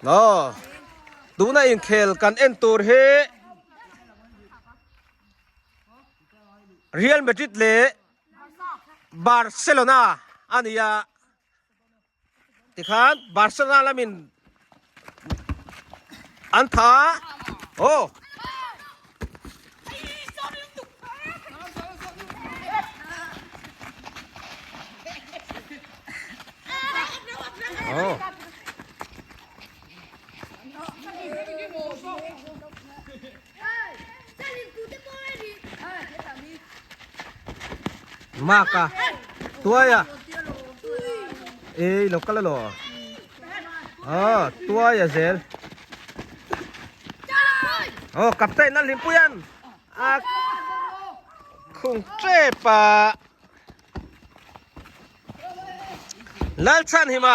Aw tuna inkhel kan en tur hi Real Madrid leh Barcelona a ni a tikhan Barcelona lamin an tha a aw. Oh. Maka tuaya ei lo kal lo ah tuaya zel oh captain na limpuyan a khung trepa Lalchhanhima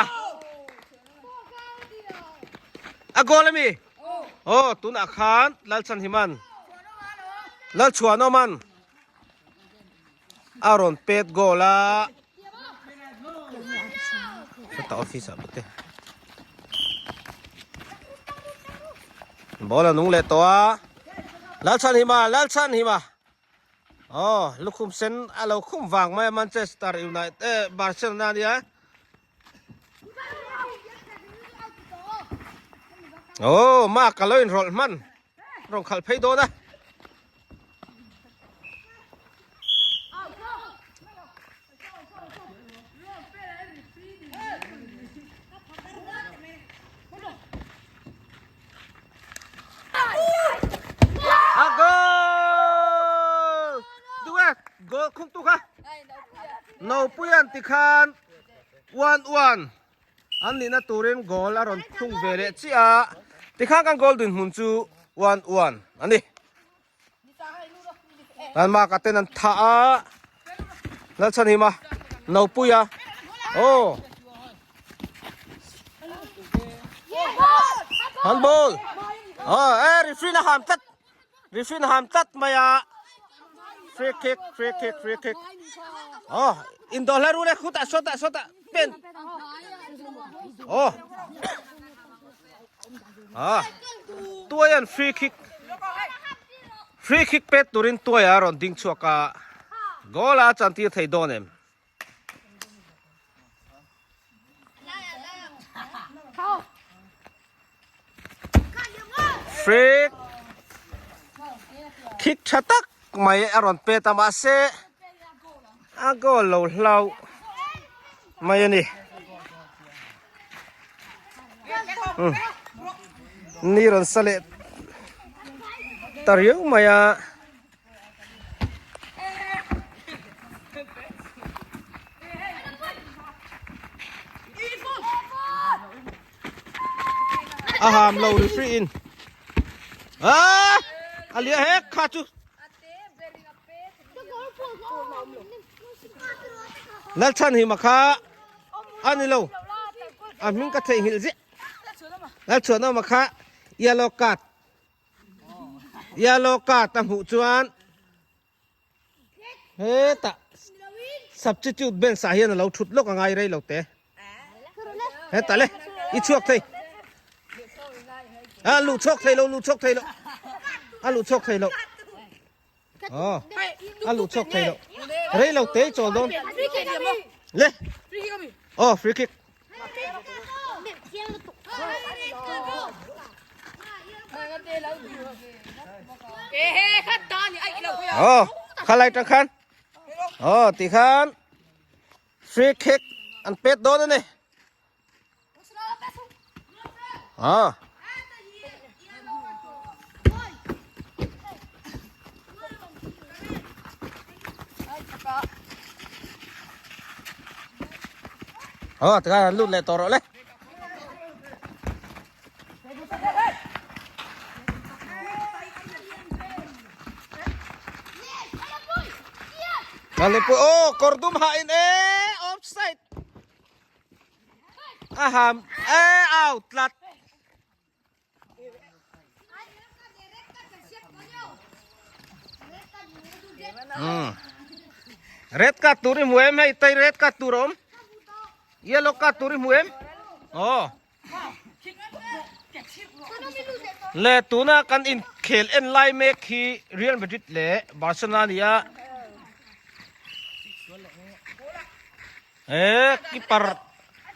a goal ami aw tunah khan Lalchhanhiman Lalchhuanawman a rawn pet goal a ta office ah pute ball a nung leh tawh a Lalchhanhima Lalchhanhima Aw, lukhum sen a lo khum vang mai a Manchester United eh Barcelona nia. Aw, mark a lo inrawlh hman rawn khalh phei dawn a. A goal! Duh e, goal khung tu kha. Nopuian tikhan 1-1 an nihna turin goal a rawn khung ve leh chiah a. Tikhan kan goal dinhmun chu 1-1 a ni. An maka ten an thah a. Lalchhanhima Nopuia aw. Handball. Oh, eh referee na ham tlat. Referee na ham tlat mai a. Free kick, free kick, free kick. Oh, indo hla ru le khuta sota sota pen. Oh. Ah. Tuayan free kick. Free kick pet turin tuaya rawn ding chhuak a. Goal a chantir thei dawn em. Free kick tha tak mai a rawn pet a mahse a goal lo hlau mai a ni. Ni rawn sa leh ta riau mai a. A ham lo ri hri in. Ah! A lia hek kha chu. Lalchhan hi makha a ni lo. A hming ka theihnghilh ziah. Lalchhuanawma kha yellow card. Yellow card a hmuh chuan hetah substitute bench ah hian a lo thut lawk a ngai rei lo te. Hetah le i chhuak thei. A luh chhuak thei lo luh chhuak thei lo. A luh chhuak thei lo. Aw a luh chhuak thei lo. Rei lo te i chawl dawn. Le. Aw free kick. Aw khalai tang khan. Aw ti khan free kick an pet dawn a ni. Aw. Aw ti khan an lut leh tawh rawh le. Aw kawr dum hah in e offside. A ham e out tlat. Red card tur i hmu em hei tai red card tur a awm. Yellow card tur i hmu em? Aw. Le tuna kan inkhel en lai mek hi Real Madrid leh Barcelona a ni a. He keeper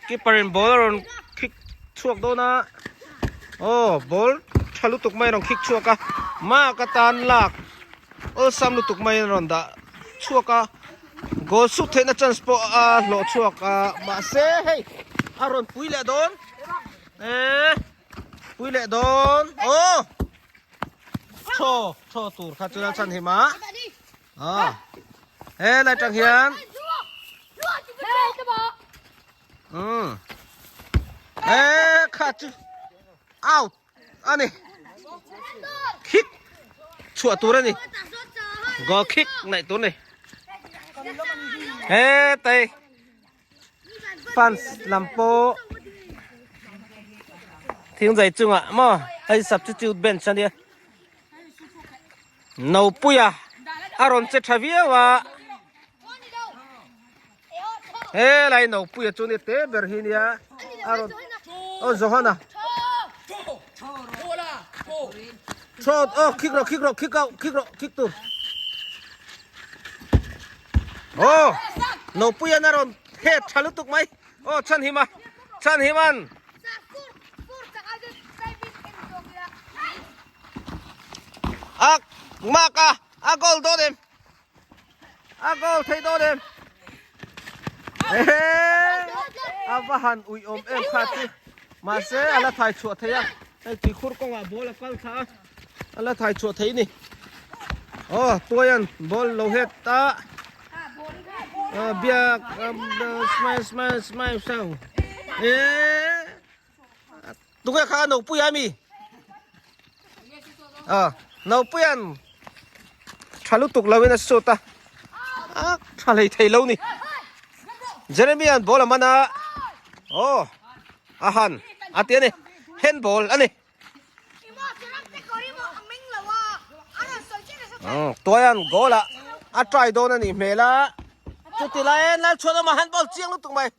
keeper in ball a rawn kick chhuak dawn a. Aw ball tha lutuk mai a rawn kick chhuak a. Mark atan lak awlsam lutuk mai a rawn dah chhuak a. Goal sut theihna chance pawh a hlawh chhuak a mahse hei a rawn pui leh dawn eh pui leh dawn aw thaw thaw tur kha chu chhan him a ah he lai tang hian um eh kha chu out ani kick chhuah tur ani goal kick naih tur ni hetai fans lam pawh thing zai chungah maw hei substitute bench ania Nopuia a rawn che tha viau a helai Nopuia chu ni te ber hi nia a rawn aw Johana throw aw kick rawh kick rawh kick out kick rawh kick tur aw Nopuia na rawn head tha lutuk mai aw Chhanhima Chhanhiman A mak a, a goal dawn em? A goal thei dawn em? A va han ui awm em kha chu. Mahse a la thai chhuah thei a. Hei tuikhur kawngah ball a kal thla a. A la thai chhuah thei ni. Oh, tuaian ball lo het ta. Biak smile smile smile sang. Eh. Tunge kha Nopuia ami? Ah, Nopuian tha lutuk lo in a shoot a. A tha hlei thei lo ni. Jeremyan ball a man a. Oh, a han a ti ani. Handball ani. Tuaian goal a a try dawn ani hmel a. Chuti laiin Lalchhuanawma handball chiang lutuk mai.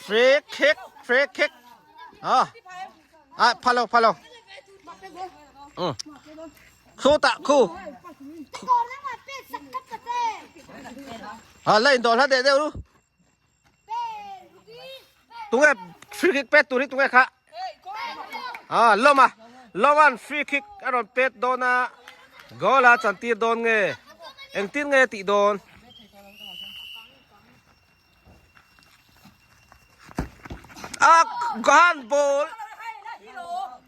Free kick, free kick. Ah. Ah, phalo, phalo. Ừ. Khu tạ khu. À, lên đồ hết để đều luôn. Tung nghe free kick pet turi tung nghe khá. À, loma. Loman free kick aron pet dona. Goal a chantir don nge. Eng tin nge ti don. A handball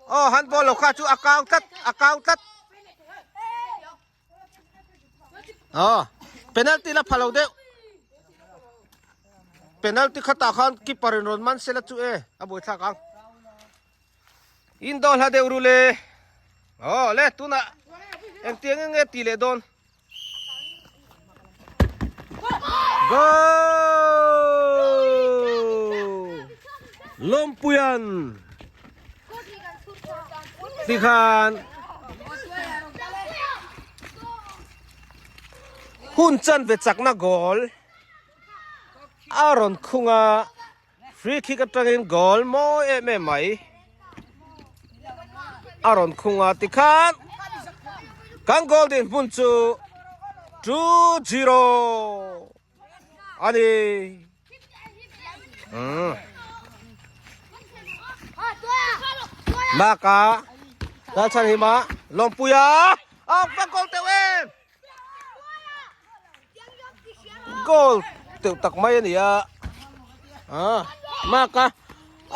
oh handball lo kha chu a kau tlat a kau tlat oh penalty la phalo deuh penalty khatah khan keeper in rawn man sela chu e a buai thlak ang in dawl hla deuh ru le oh le tunah engtiang enge tih leh dawn. Goal! Lawmpuian tikhan hun chan ve chakna goal a rawn khung a free kick atangin goal mawi em em mai a rawn khung a tikhan kan goal din hmun chu 2-0 a ni umm Maka Lalchhanhima Lawmpuia a va goal teuh em. Goal teuh tak mai a ni a ah mark a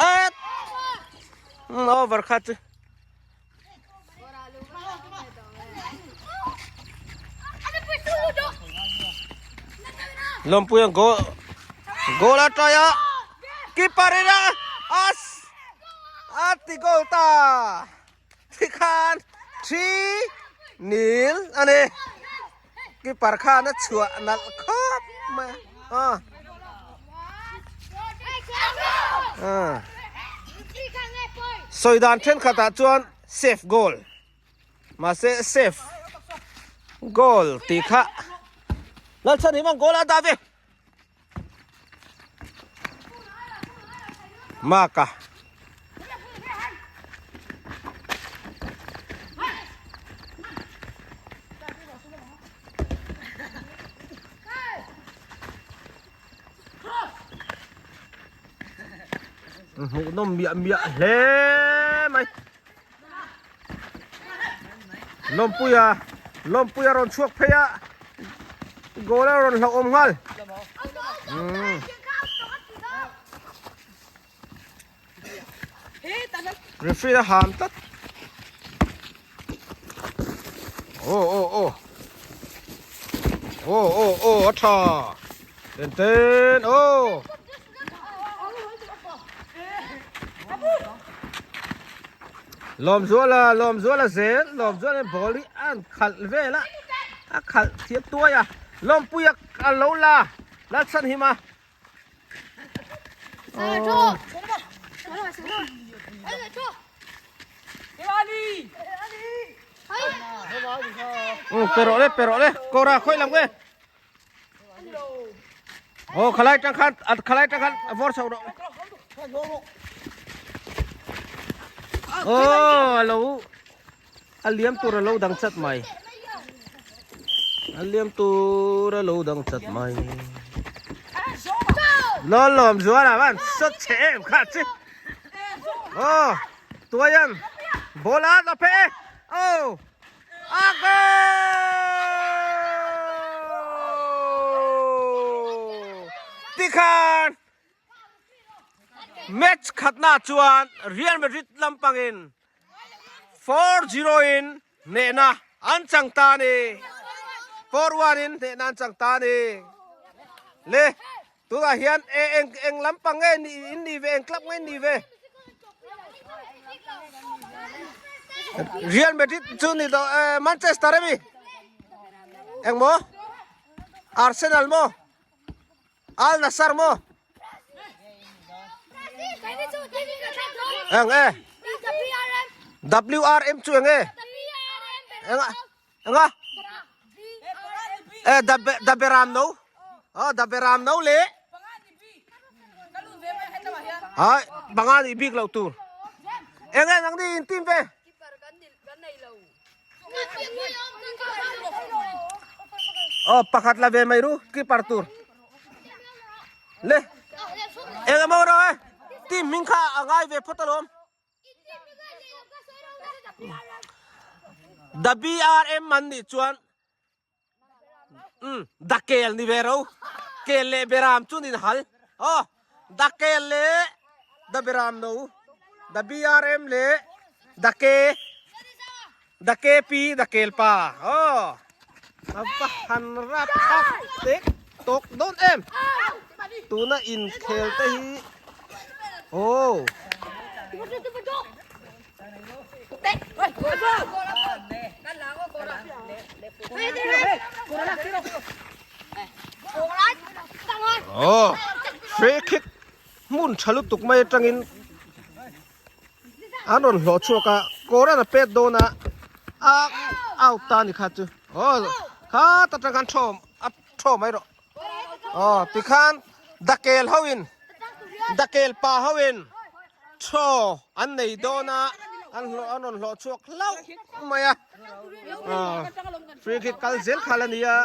at over kha chu Lawmpui ang goal goal a try a keeper in a as a ti goal ta. Tikhan thi nil a ni. Keeper khan a chhuah nalh khawp mai a. Ah. Sawi dan thenkhatah chuan safe goal. Mahse safe goal tih kha Lalchhanhimang goal a dah ve. Maka. Hmuhnawm miah miah hle mai. Lawmpuia Lawmpuia rawn chhuak phei a goal a rawn hlauhawm nghal. Umm. Referee a ham tlat. Oh oh oh. Oh oh oh a tha. Ten ten oh. Lawm zuala lawm zuala zel lawm zuala ball hi an khalh vel a a khalh thiam tuai a lawmpuia a lo la Lalchhanhima Pe rawh le pe rawh le kawra khawi lam nge aw khalai tang khan khalai tang khan a vawr chho rawh aw alo a liam tur a lo dang chat mai a liam tur a lo dang chat mai lo lawm zual ah van sawt chhe em kha chi aw tuaian ball a a phe e aw a goal tikhan Match khatna chuan Real Madrid lampangin 4-0 in hnehna an chang ta a ni. 4-1 in hnehna an chang ta a ni. Le tunah hian e eng eng lampang nge ni in ni ve eng club nge in ni ve? Real Madrid chu ni lo Manchester a mi? Eng maw? Arsenal maw? Al Nassr maw? Eng e? WRM chu eng e? Enga? Enga? E Daberam no? Oh, Daberam no le. Hai, banga ni bik lo tur. Eng e nang ni in team ve? Aw pakhat la ve mai ru keeper tur le eng emaw rawh e team hming kha a ngai ve phawt alawm The BRM an nih chuan Umm dakel ni ve ro kel leh beram chu nin hal aw dakel leh da beram no da BRM leh dake dake pi dakel pa aw a va han rap thak tek tawk dawn em tuna inkhel te hi aw. Aw free kick hmun tha lutuk mai atangin an rawn hlawh chhuak a kawr an a pet dawn a a out ta a ni kha chu aw kha ta tang khan thawm a thaw mai rawh aw tikhan dakel ho in dakel pa ho in Chaw an nei dawn a, an hlawh an rawn hlawh chhuak hlauh mai a. Free kick kal zel khal a ni a.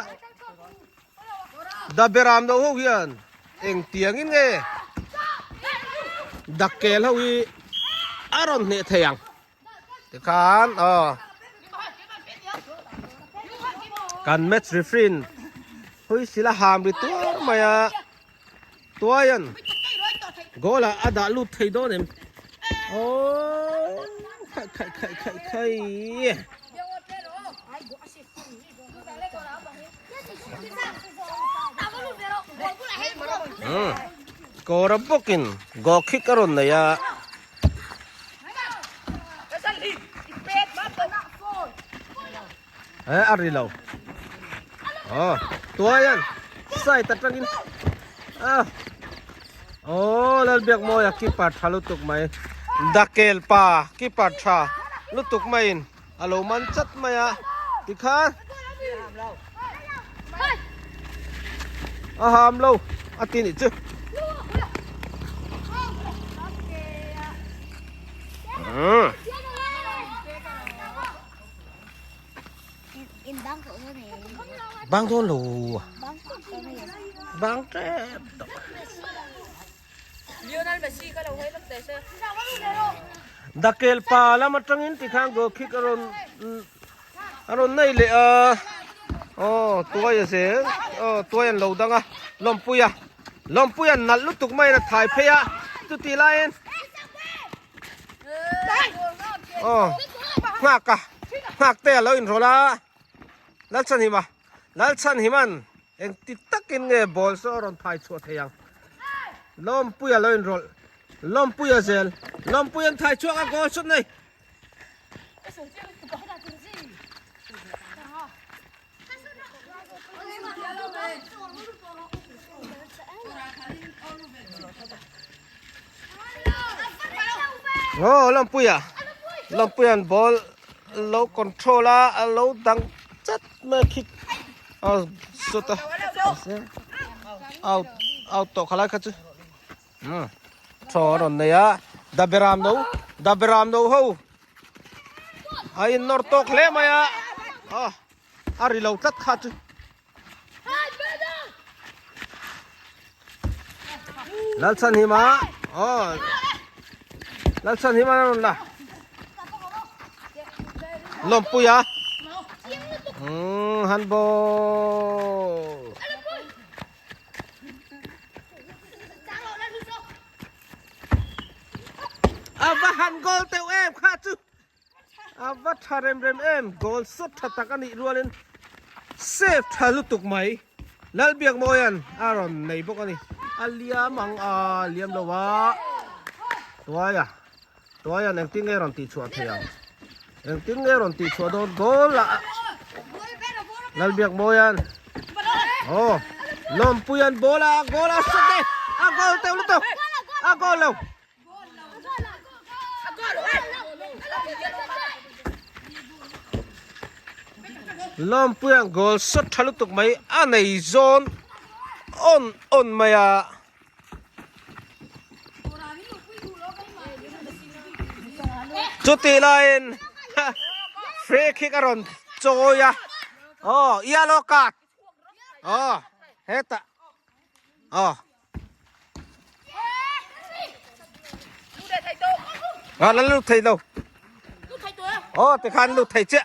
Da beram lo ho hian eng tiangin nge Dakkel ho hi a rawn hneh thei ang. Tikhan aw kan match referee in huisila ham ri tuar mai a. Tuaian goal ah a dah lut thei dawn em? Aww khai khai khai khai khai. Hmm. Kawra bawkin goal kick a rawn nei a. Eh a ri lo. Oh, tuaian side atangin ah. Oh, Lalbiak Mawia keeper tha lutuk mai. Dakel pa keeper tha lutuk maiin a lo man chat mai a. Tikhan a ham lo a ti nih chu. Hmm. Bang dawn lo. Bang tep tawh. Dakel pa lam atangin tikhan goal kick a rawn a rawn nei leh a aw tuai a zel aw tuai an lo dang a lawmpui a lawmpui an nalh lutuk mai in a thai phei a chuti laiin aw nghak a nghak te a lo inrawlh a Lalchhanhima Lalchhanhiman Engti takin nge ball saw a rawn phai chhuah thei ang? Lawmpuia lo inrawlh. Lawmpuia zel. Lawmpuia an thai chhuak a goal shot nei. Oh, Lawmpuia. Lawmpuia an ball lo control a, a lo dang chat mai kick. A sawt a out out tawh khalai kha chu um thaw a rawn nei a daberam no daberam no ho a in nawr tawk hle mai a a ri lo tlat kha chu Lalchhanhima aw Lalchhanhima a rawn la lawmpui a umm handball a va han goal teuh em kha chu A va tha rem rem em, goal sawt tha tak a nih rualin save tha lutuk mai. Lalbiakmawia'n a rawn nei bawk a ni. A liam ang a, liam lo a. Tuaia, Tuaia'n engtin nge rawn tihchhuah thei ang? Engtin nge rawn tihchhuah dawn goal ah Lalbiakmawia'n aw Lawmpuia'n ball a goal a shot e, a goal teuh lutuk, a goal lo. Lawmpuia'n goal shot tha lutuk mai a nei zawn awn awn mai a. Chutih laiin free kick a rawn chawi a, aw yellow card aw hetah aw. À, nó lụt thầy đâu Ồ, thì khan lụt thầy chứ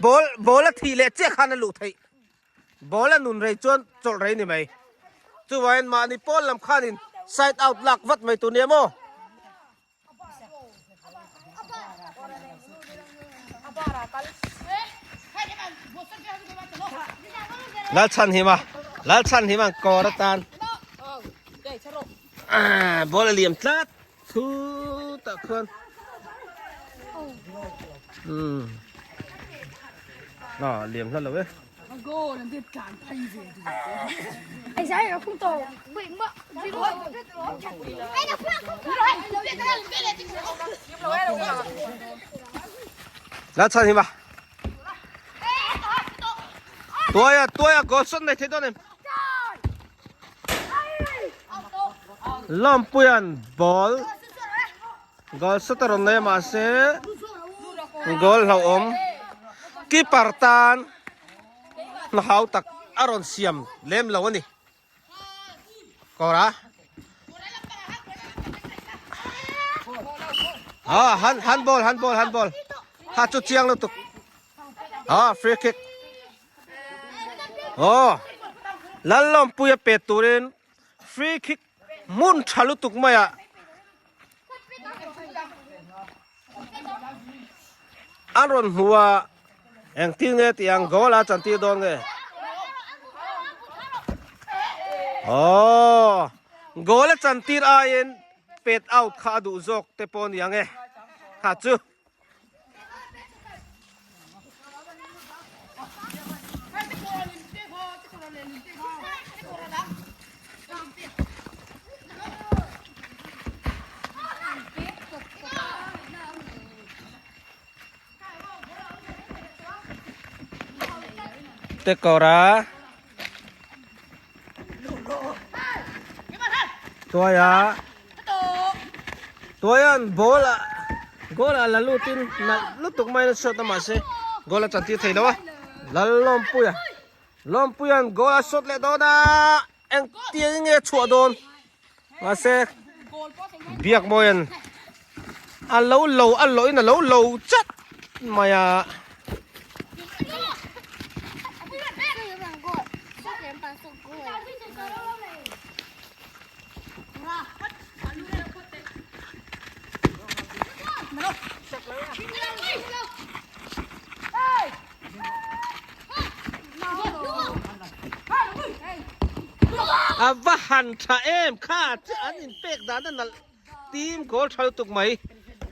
Bố, bố là thị lệ chứ khan nó lụt thầy Bố là nùn rầy chuan chột rầy này mày Chú vào mà ni Paul làm khan in Side out lạc vắt mày tụi nè mô Lalchhanhima Lalchhanhima kawr atan ball a liam tlat chutah khuan umm a liam hla lo e. Lalchhanhima Tuaia tuaia goal sawt nei thei dawn em Lawmpuia'n ball Goal sawt a rawn nei a mahse goal hlauhawm keeper tan hna hau tak a rawn siam lem lo a ni. Kawra ah han handball handball handball ha chu chiang lutuk ah free kick oh Lallawmpuia pet turin free kick hmun tha lutuk mai ah An rawn hmu a, engtin nge tih ang goal a chantir dawn nge? Aww, goal a chantir aiin pet out kha a duh zawk te pawh a ni ang e, kha chu. Te kawra tuaia tuaian ball a goal a la lutin nalh lutuk mai na shot a mahse goal a chantir thei lo a Lallawmpuia Lawmpuia'n goal a shot leh dawn a engtiang nge chhuah dawn mahse. Biakmawia'n a lo lo a lawhin a lo lo chat mai a. A va han tha em kha chu an in pek dan a nalh team goal tha lutuk mai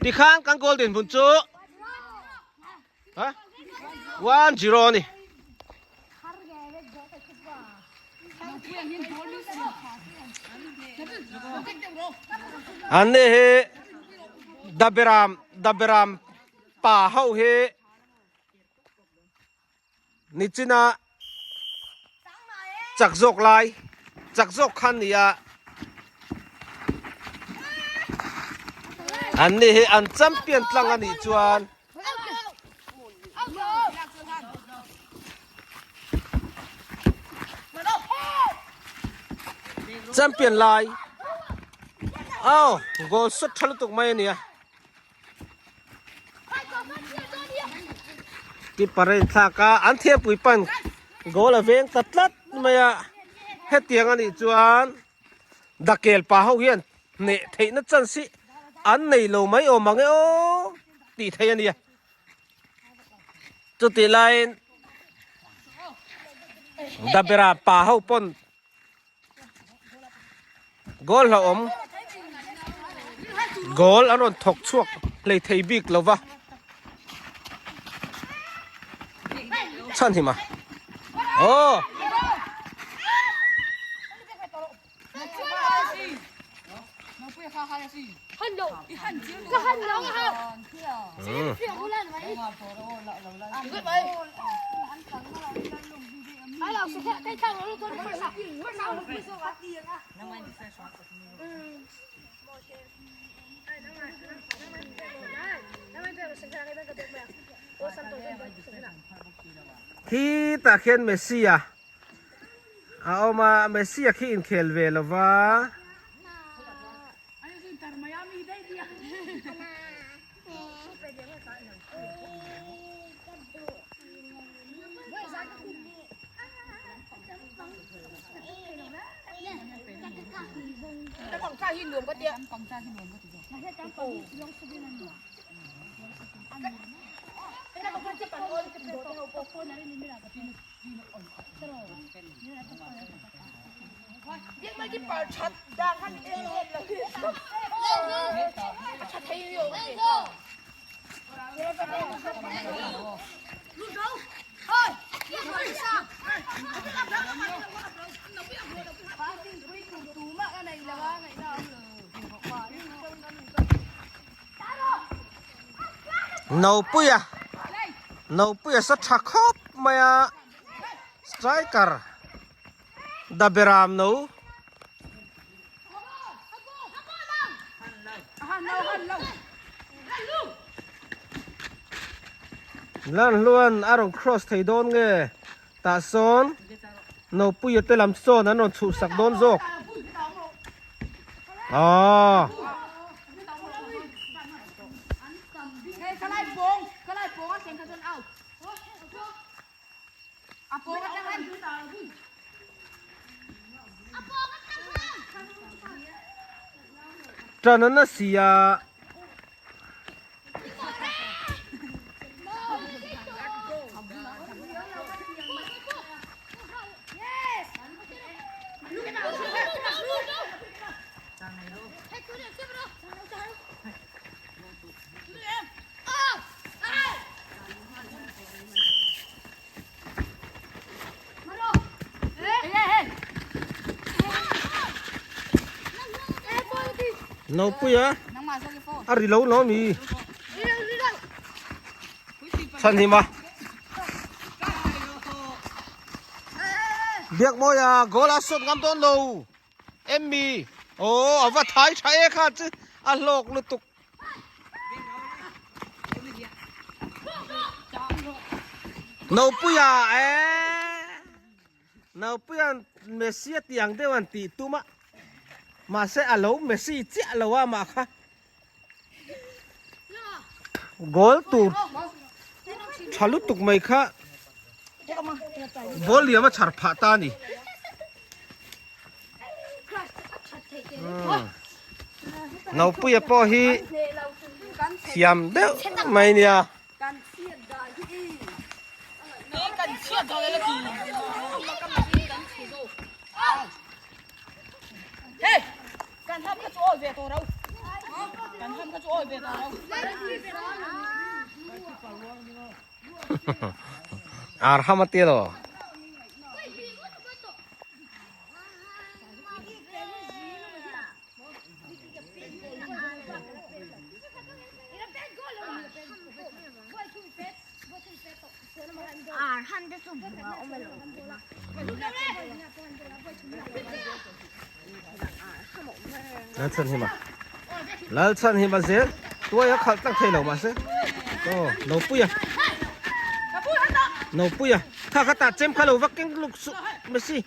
tikhan kan goal dinhmun chu ha 1-0 a ni. An ni hi Daberam Daberam pa ho hi Nichina chak zawk lai chak zawk kha an ni a an ni hi an champion tlang a nih chuan champion lai aw goal shot tha lutuk mai a ni a. Keeper a inthlak a an thiampui pan goal a veng ta tlat mai a hetiang a nih chuan Dakel pa ho hian hneh theihna chance hi an nei lo mai awm ang e aw tih theih a nia chutih laiin Dabera pa ho pawn Goal hlauhawm goal an rawn thawk chhuak hlei thei bik lo va chhan him a aw Khi tah khian Messi a a awm a Messi a khi inkhel ve lo va. Nopuia Nopuia sa tha khawp mai a striker Daberam no. Lan hluan a rawn cross thei dawn nge tah sawn Nopuia te lam sawn an rawn chhuh sak dawn zawk. Aww. Ṭan a na si a. Nopuia a ri lo lo mi chhan hi ma Biakmawia goal a sawt ngam dawn lo Emmy aw a va thai tha e kha chu a hlawk lutuk. Nopuia e Nopuia Messi a tih ang deuh an tih tum a. Mahse a lo Messi chiah lo a mah kha. Goal tur tha lutuk mai kha ball liam a chhar phah ta a ni. Nopuia pawh hi thiam deuh mai nia. Ar ham a tia lo. Lalchhanhima Lalchhanhima zel tuai a khalh tak thei lo mahse aw Nopuia Nopuia kha kha tah chem kha lo va keng luk suh Messi.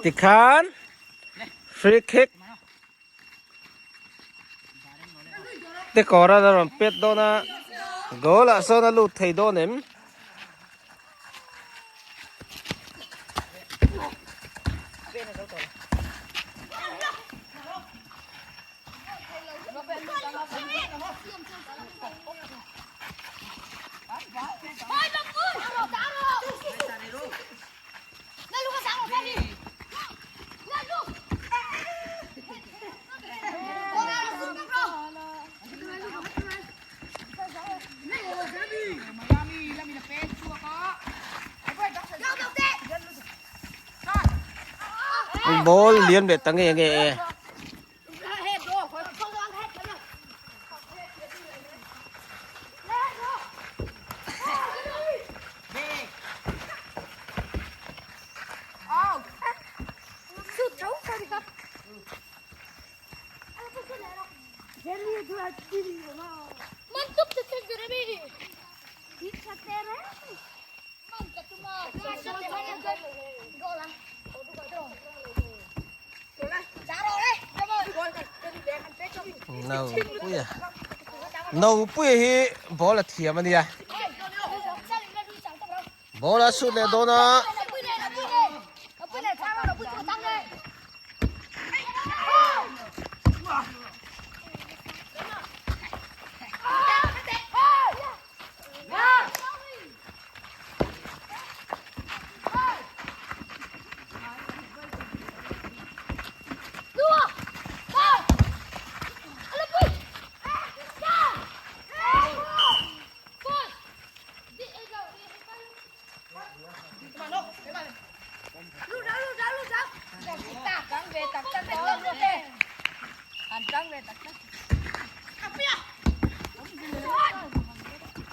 Tikhan free kick Te kawr a rawn pet dawn a, goal ah sawn a lut thei dawn em? Ball lian leh ta nge nge e. Nopuia Nopuia hi ball a thiam a nia ball a shoot leh dawn a.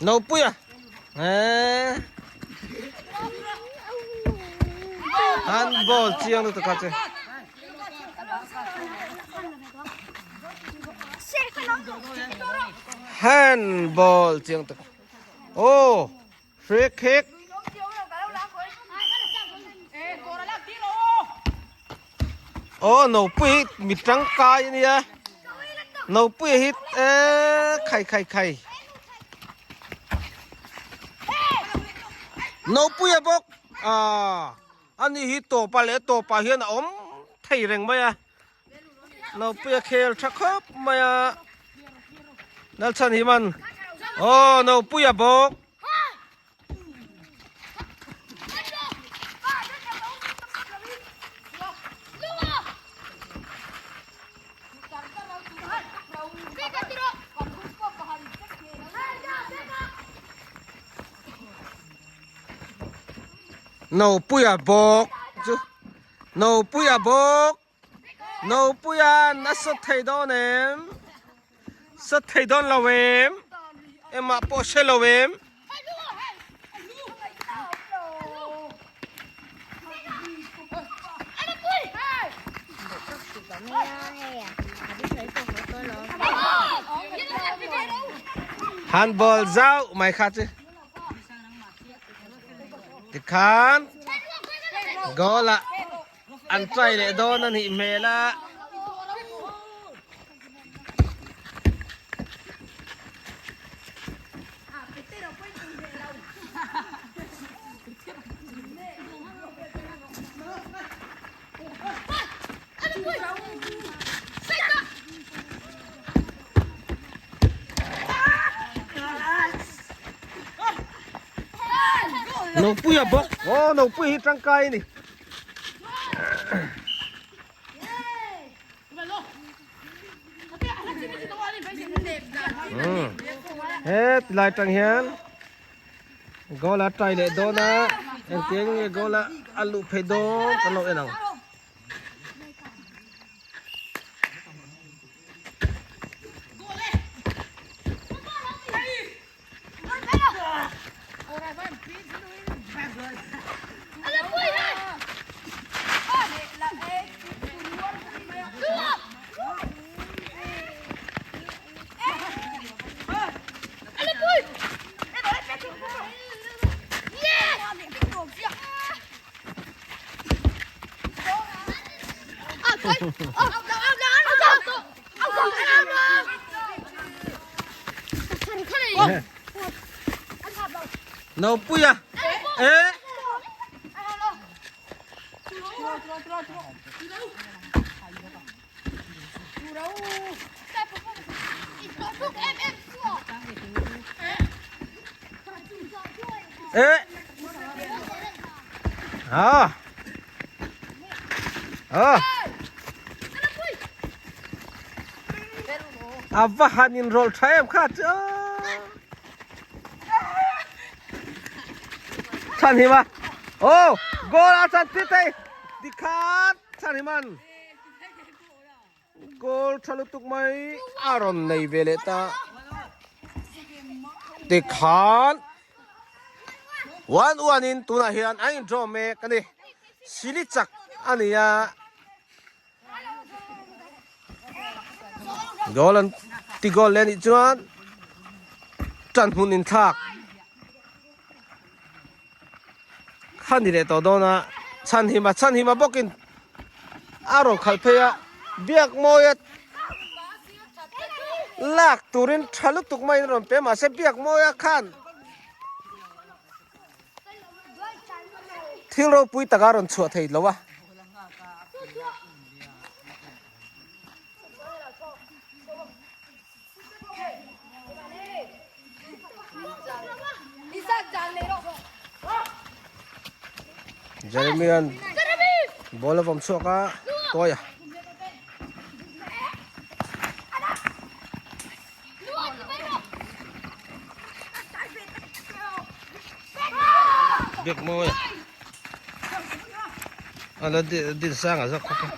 Nopuia eh handball chiang lutuk kha che handball chiang tak oh free kick oh nopui mi tangkai ania. Nopuia hi eee khai khai khai. Nopuia bawk aaa ani hi tawpa leh tawpah hian a awm thei reng mai a. Nopuia khel tha khawp mai a. Lalchhan hi man aw Nopuia bawk. Nopuia bawk chu Nopuia bawk Nopuia'n a sawt thei dawn em? Sawt thei dawn lo em? Engmah pawh hre lo em? Handball zau mai kha chu. Tikhan goal ah An try leh dawn a nih hmel a. Nopuia bawk. Aw Nopuia hi tangkai a ni. He tilai tang hian goal a try leh dawn a engtiang nge goal a a luh phei dawn kan lo en ang. Nopuia e e à à A va han in rawlh tha em kha chu. Chhan hi ma. Oh, goal a chan ti thei. Tikhat chhan hi man. Goal tha lutuk mai a rawn nei ve leh ta. Tikhan 1-1 in tunah hian an in draw mek a ni. Sili chak a ni a. Goal an ti goal leh anih chuan tan hmun inthlak kha ni leh tawh dawn a chhanhima chhanhima bawkin a rawn khalh phei a biak mawia lak turin tha lutuk maiin a rawn pe mahse biak mawia khan Thil ropui taka rawn chhuah thei lo a. Jeremy an ball a vawm chhuak a tawi a. Biak mawi a la din sang a zak khawp a.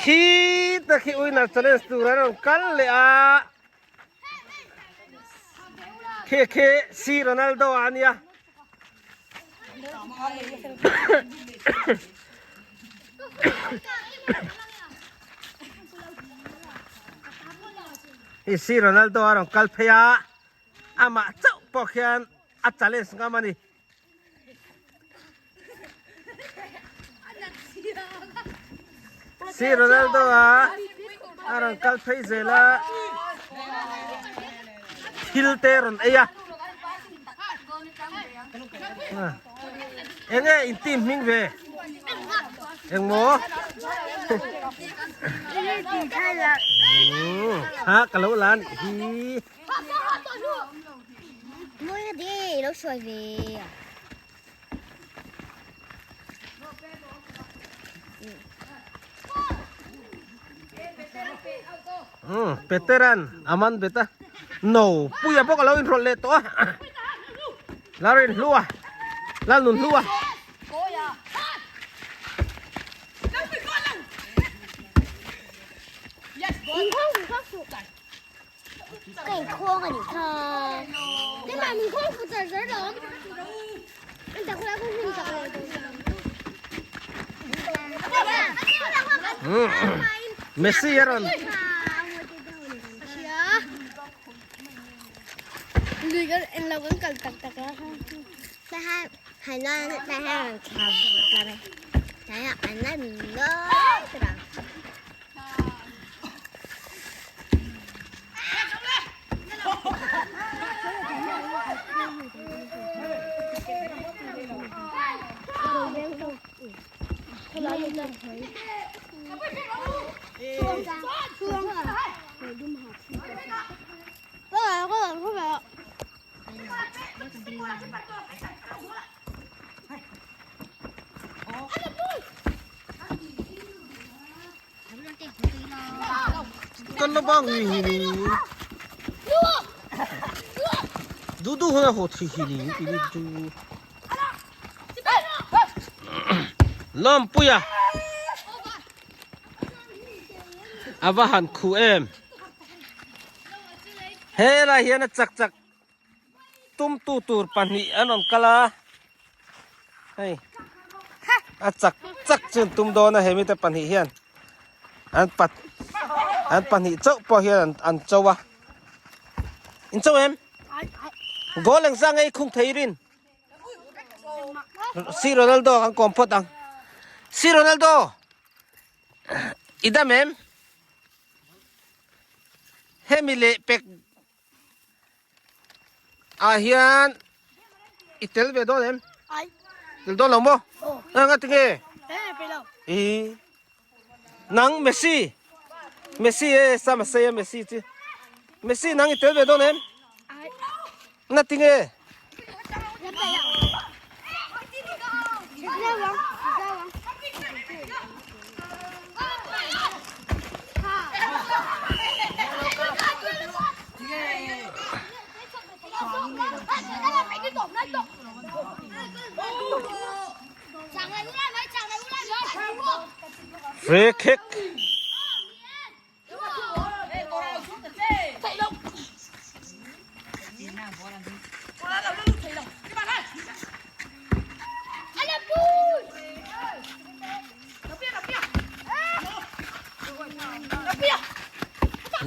Khi ta khi uinar challenge tur an rawn kal leh a. Khi khi si Ronaldo a nia. Hei si Ronaldo a rawn kal phei a, amah chauh pawh khian a challenge ngam a ni. Si Ronaldo a a rawn kal phei zel a, thil te rawn ei a. Enge in team hming ve? Engmaw? Ha ka lo la nih hi. Peteran a man bet a no puia bawk a lo inrawlh leh tawh a Larin hlua Lalnun hlua Messi a rawn Kan la bang ni hi ni. Du du huna ho thi hi ni ti ni chu. Lawm puia. Ava han khu em. He lai hian a chak chak Tumtu tur pahnih an rawn kal a, hei a chak chak chu an tum dawn a hemi te pahnih hian an pat an pahnih chauh pawh hian an an cho a in cho em goal eng zang ei khung thei rin si Ronaldo kan kawm phawt ang si Ronaldo i dam em hemi leh pek Ah hian i tel ve dawn em? Ai. Tel dawn lo maw? Aw. Eng a tinge? Eh, pe lo. I nang Messi. Messi e sama sei a Messi chi. Messi nang i tel ve dawn em? Ai. Na tinge? La pe lo. La wang, la wang. Free kick.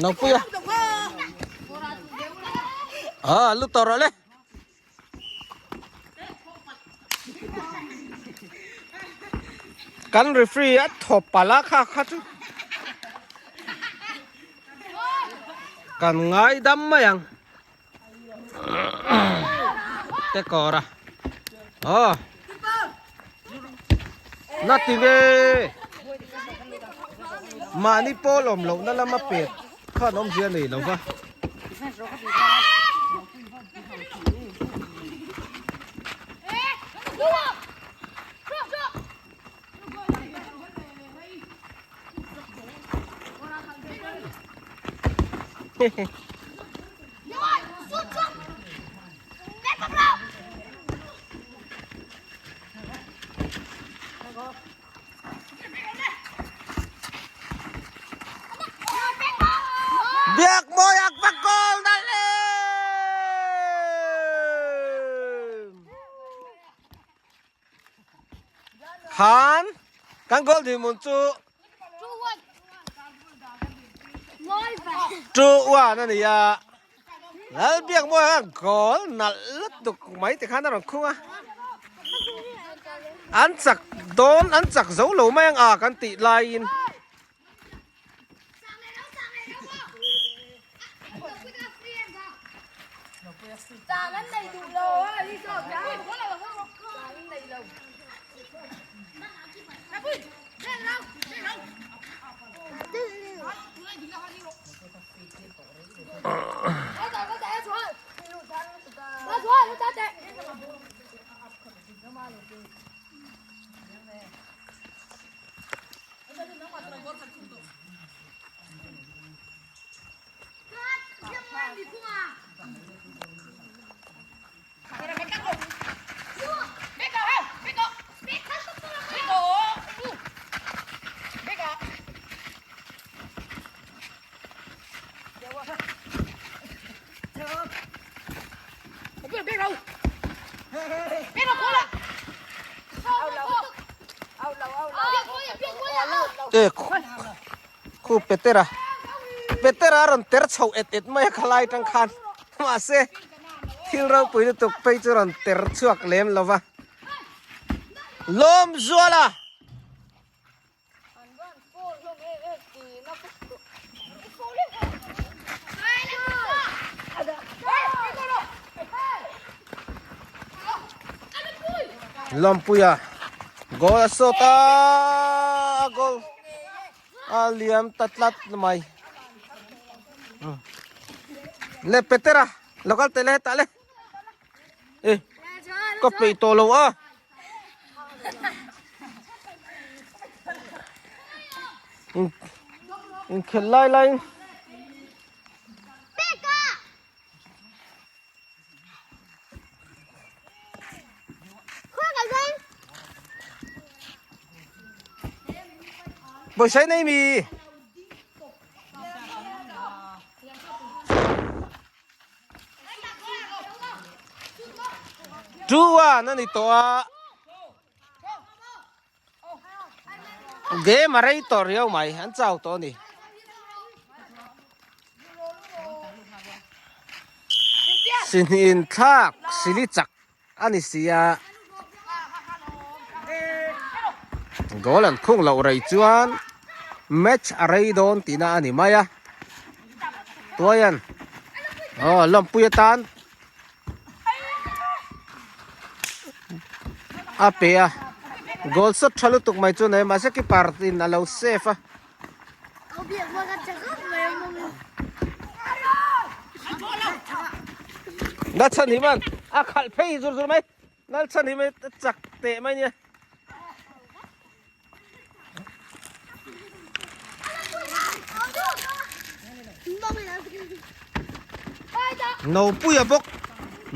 Nopuia. Ah, lu tawh rawh le. Kan referee a thawp palh a kha kha chu kan ngaidam mai ang te kawr a aw nothing e mahni pawl awm lohna lama pet khan awmzia nei lo va. Biak mawi ak va goal na le. Khan kan goal din mun chu. 2-1 a ni a. Lalbiakmawia khan goal nalh lutuk mai te khan a rawn khung a. An chak dawn an chak zo lo mai ang a kan tih laiin. Khu Petera Petera a rawn ter chho et et mai a khalai tang khan mahse thil ropui lutuk phei chu rawn ter chhuak lem lo va Lawmzuala. Lawmpuia goal a sawt a goal a liam ta tlat mai le Petera lo kal teh le hetah le e ka peih tawh lo a. Inkhelh lai laiin Pawisa i nei mi? 2-1 a ni tawh a. Game a rei tawh riau mai, an chau tawh a ni. Sihnih inthlak sili chak a ni si a. Goal an khung loh rei chuan match a rei dawn tihna a ni mai a. Tuaian aw lawmpui atan a pe a goal shot tha lutuk mai chu nei mahse keeper in a lo save a. Lal chhan hi man a khalh phei zur zur mai Lal chhan hi mai chak teh mai nia. Nopuia bawk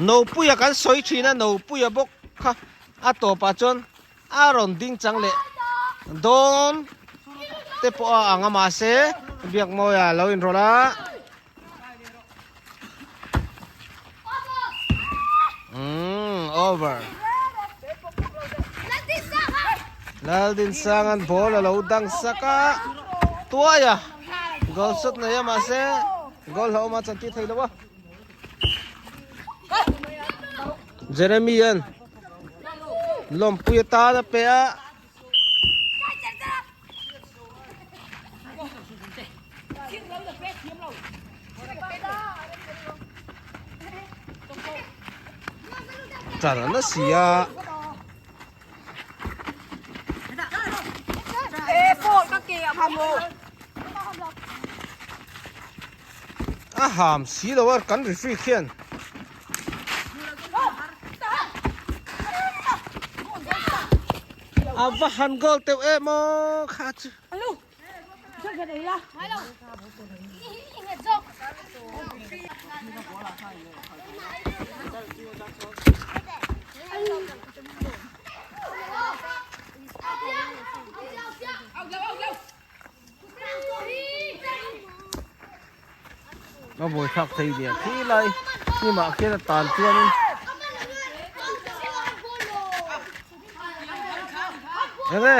Nopuia kan sawi thin a Nopuia bawk kha a tawpah chuan a rawn ding chang leh dawn te pawh a ang a mahse Biakmawia lo inrawlh a. Umm over. Laldinsangan ball a lo dang sak a tuai a goal shot nei a mahse goal hlauhawm a chantir thei lo a. Jeremy an lawmpui atan a pe a. Ṭan a na si a. A ham si lo a kan referee khian. A va han goal teuh em aw kha chu. A buai thlak thei nia khi lai hnimah khian a tan chuanin enge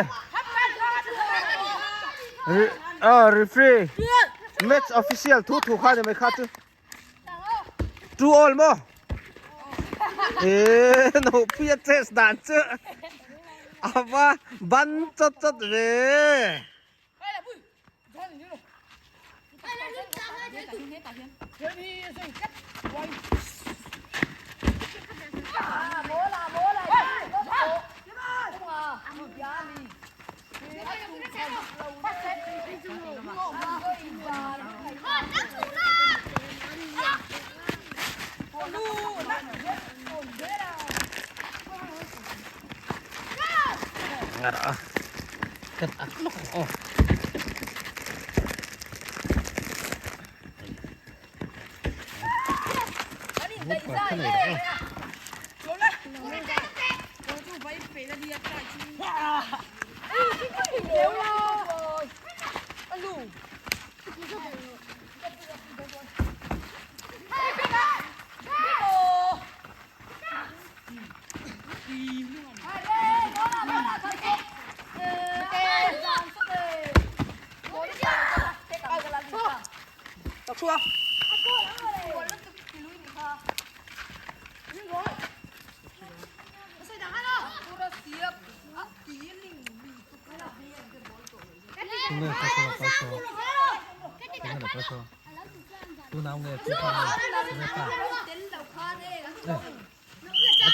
a referee. Match official thu thu kha ni mai kha chu. Two all maw? Ee no puia chess dan chu ava ban chawt chawt ve. Kan ak lawk ang aw.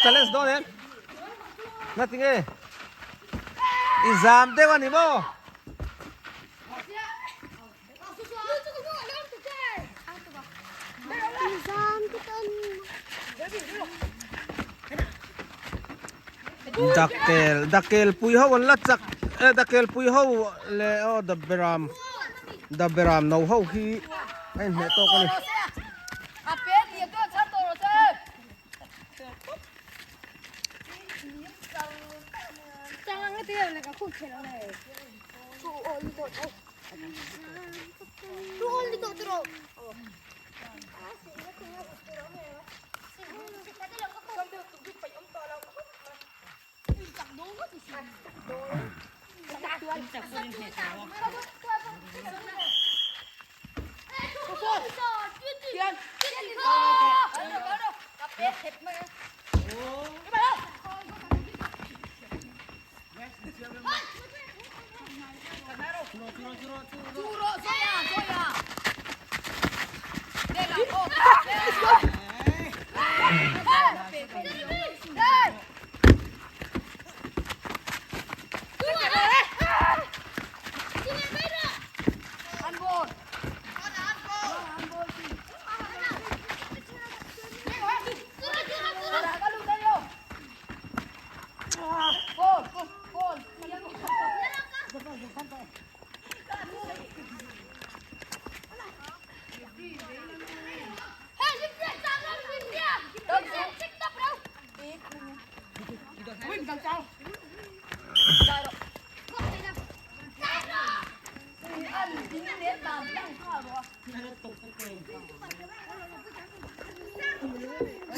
Challenge dawn em? Nothing e. I zam deuh a ni maw? Dakel dakel pui ho an la chak eh dakel pui ho leh aw the beram the beram no ho hi a inhmeh tawk a ni.